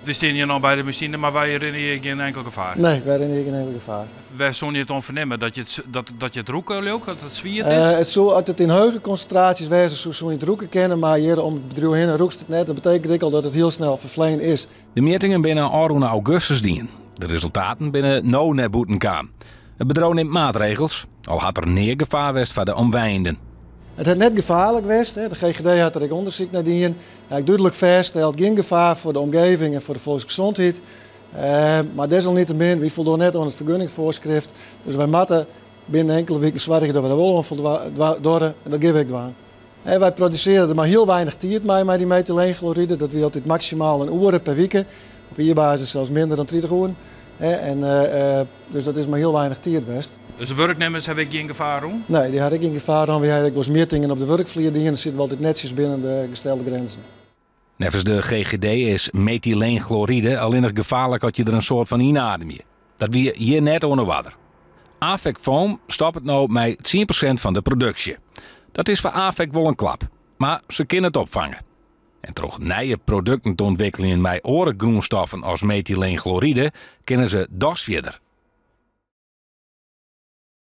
We stean hjir no by de masine, mar wy rinne hjir gjin inkel gefaar. Nee, wy rinne hjir gjin inkel gefaar. Wêr soene je it oan fernimme? Dat je it, dat, dat je it rûke, leau ik, dat it swiet is? It soe, as it yn hege konsintraasjes wêze soe, soe je it rûke kinne, mar hjir om it bedriuw hinne rûkst it net. Dat betekent ek al dat it hiel snel ferflein is. De mjittingen binne ôfrûne augustus dien. De resultaten binne no nei bûten kaam. It bedriuw nimt maatregels, al hat der nea gefaar west foar de omwenjenden. It hat net gefaarlik west. De GGD hat der ek ûndersyk nei dien. Hy hat dúdlik fêststeld, gjin gefaar foar de omgeving en foar de folksgezondheid. Mar desalniettemin, wy foldogge net oan it fergunningfoarskrift. Dus wy moatte binnen inkele wiken soargje dat we der wol oan foldogge en dat gean we ek dwaan. Wy produsearje der mar hiel weinich tiid mei, mei dy methyleenchloride. Dat wie altyd maksimaal in oere per wike. Op jierbasis sels minder dan 30 oeren. En, dus dat is mar hiel weinich tiid west. Dus de wurknimmers hawwe ek gjin gefaar rûn? Nee, dy hawwe ek gjin gefaar rûn. Wy hawwe ek wolris mjittingen op de wurkflier dien. Dan sitte we altyd netsjes binnen de gestelde grinzen. Neffens de GGD is methyleenchloride allinnich gefaarlik as je der in soad fan ynademje. Dat wie hjir net oan 'e oarder. Afek Foam stoppet no mei 10% fan de produksje. Dat is foar Afek wol in klap, mar se kinne it opfange. En troch nije produkten te ûntwikkeljen mei oare grûnstoffen as methyleenchloride kinne se dochs fierder.